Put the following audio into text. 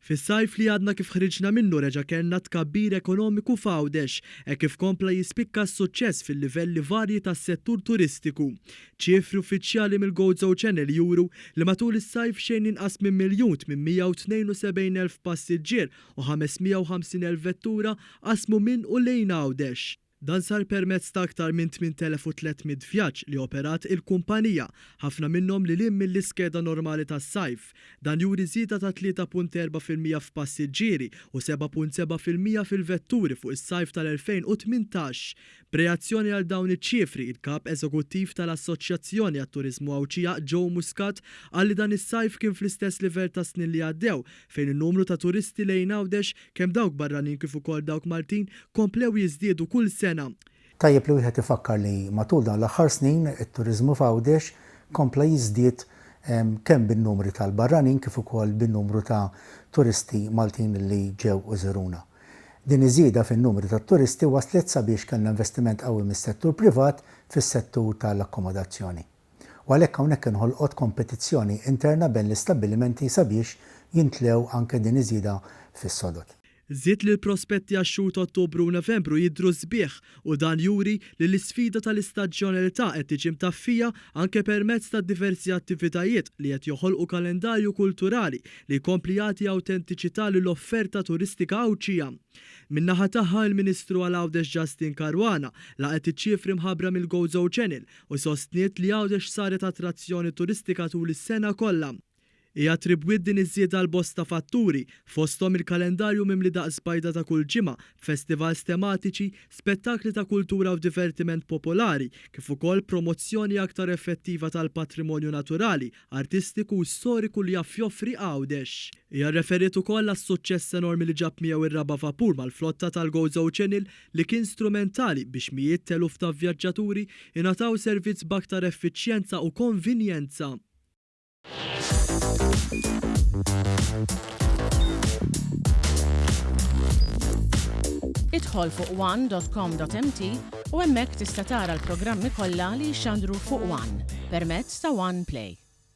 Fis-sajf li għadna kif ħriġna minnu reġa' kellna tkabbir ekonomiku f'Għawdex, hekk kif kompla jispikka s-suċċess fil-livelli varji tas-settur turistiku. Ċifri uffiċjali mill-Gozo Channel juru li matul is-sajf xejn inqas minn 1,872,000 passiġġier u 550,000 vettura qasmu minn u lejn Għawdex. Dan sar permezz ta' aktar minn 8,300 vjaġġ li operat il-kumpanija, ħafna minnhom lil hinn mill-iskeda normali tas-sajf. Dan juri żieda ta' 3.4% f'passiġġieri u 7.7% fil-vetturi fuq is-sajf tal-2018. B'reazzjoni għal dawn iċ-ċifri, il-Kap Eżekuttiv tal-Assoċjazzjoni għat-Turiżmu Għawdxija Joe Muscat qal li dan is-sajf kien fl-istess livell tas-snin li għaddew fejn in-numru ta' turisti lejn Għawdex Kemm dawk barranin kif ukoll dawk Maltin komplew jiżdiedu kull sena. Tajjeb li wieħed ifakkar li matul dawn l-aħħar snin it-turiżmu f'Għawdex kompla jiżdied kemm bin-numri tal-barranin kif ukoll bin-numru ta' turisti Maltin li ġew u żuruna. Din iż-żieda fin-numri tat-turisti wasslet sabiex kellna investiment qawwi mis-settur privat fis-settur tal-akkomodazzjoni. U għalhekk hawnhekk inħolqot kompetizzjoni interna bejn l-istabbilimenti sabiex jintlew anke din iż-żieda fis-sodod. Żied li l-prospetti għax-xhur ta' Ottubru u Novembru jidhru sbieħ u dan juri li l-isfida tal-istaġjonalità qed tiġi mtaffija anke permezz ta' diversi attivitajiet li qed joħolqu kalendarju kulturali li jkompli jagħti awtentiċità lill-offerta turistika Għawdxija. Min-naħa tagħha, il-Ministru għal Għawdex Justyne Caruana laqgħet iċ-ċifri mħabbra mill-Gozo Channel u sostniet li Għawdex saret attrazzjoni turistika tul is-sena kollha. Hi attribwiet din iż-żieda għal bosta fatturi, fosthom il-kalendarju mimli daqs bajda ta' kull ġimgħa, b'festivals tematiċi, spettakli ta' kultura u divertiment popolari, kif ukoll promozzjoni aktar effettiva tal-patrimonju naturali, artistiku u storiku li jaf joffri Għawdex. Hija rreferiet ukoll għas-suċċess enormi li ġab miegħu r-raba' vapur mal-flotta tal-Gozo Channel li kien strumentali biex mijiet t'eluf ta' vjaġġaturi ingħataw servizz b'aktar effiċjenza u konvinjenza. Idħol fuq one.com.mt u hemmhekk tista' tara l-programmi kollha li jixxandru fuq One permezz ta' One Play.